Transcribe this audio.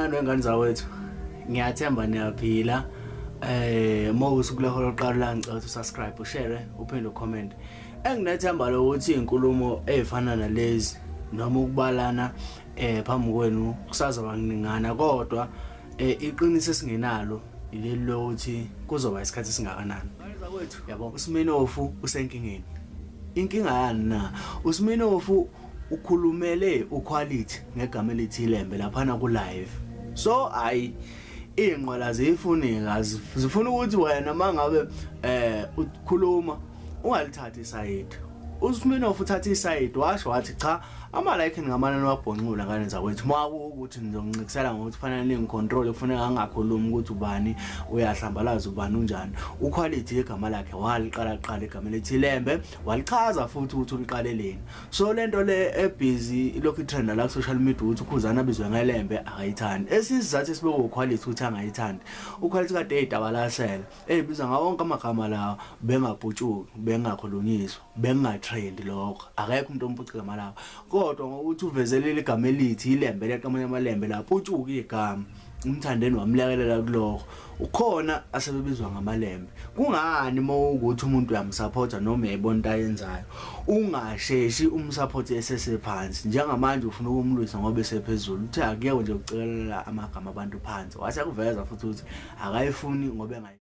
Sanibonani wengane zawethu. Ngiyathemba niyaphila. Mawusuku lakho lokuqala la, ngicela ukuthi usubscribe, ushare, uphinde ucomment. Enginethemba lokuthi izinkulumo ezifana nalezi noma ukubalana phambi kwenu kusazoba kuningana, kodwa iqiniso esingenalo ileli lokuthi kuzoba isikhathi esingakanani. Zakwethu, yabo, uSminofu usenkingeni. Inkinga yani na? uSminofu ukhulumele uQuality ngegama elithi ilembe laphana ku live. So ayi, iy'nqwala ziyifuneka, zifuna ukuthi wena mangabe ukhuluma ungalithathi isayidi. uSminofu uthatha isayidi, washo wathi cha, ama-like ningamane niwabhonxula ngane zakwethu, uma kuwukuthi nizongincikisela ngokuthi kufanele ningicontrol, kufuneka angakhulumi ukuthi ubani uyahlambalaza, ubani unjani. UQuality igama lakhe waliqala kuqala igama elithi ilembe, walichaza futhi ukuthi uliqaleleni. So lento le ebhizi ilokhu itrenda la ku-social media ukuthi uKhuzani abizwe ngelembe, akayithandi. Esizathu esibeke uQuality ukuthi angayithandi, uQuality kade eyitabalasela eyibiza ngawo wonke amagama lawo, bengaputshuki, bengakhulunyiswa, bengatrend lokho, akekho umuntu ompuca igama lawo. Kodwa ngokuthi uvezelile igama elithi ilembe, leqa amanye amalembe la, putshuka igama, uMthandeni wamlekelela kulokho. Ukhona asebebizwa ngamalembe. Kungani uma ukuthi umuntu uyamsupporta noma uyayibona into ayenzayo, ungasheshi umsupport esesephansi? Njengamanje ufuna ukumlwisa ngoba esephezulu. Uthe akuyeke nje ukucekelela amagama abantu phansi, wase kuveza futhi ukuthi akayifuni ngoba engayi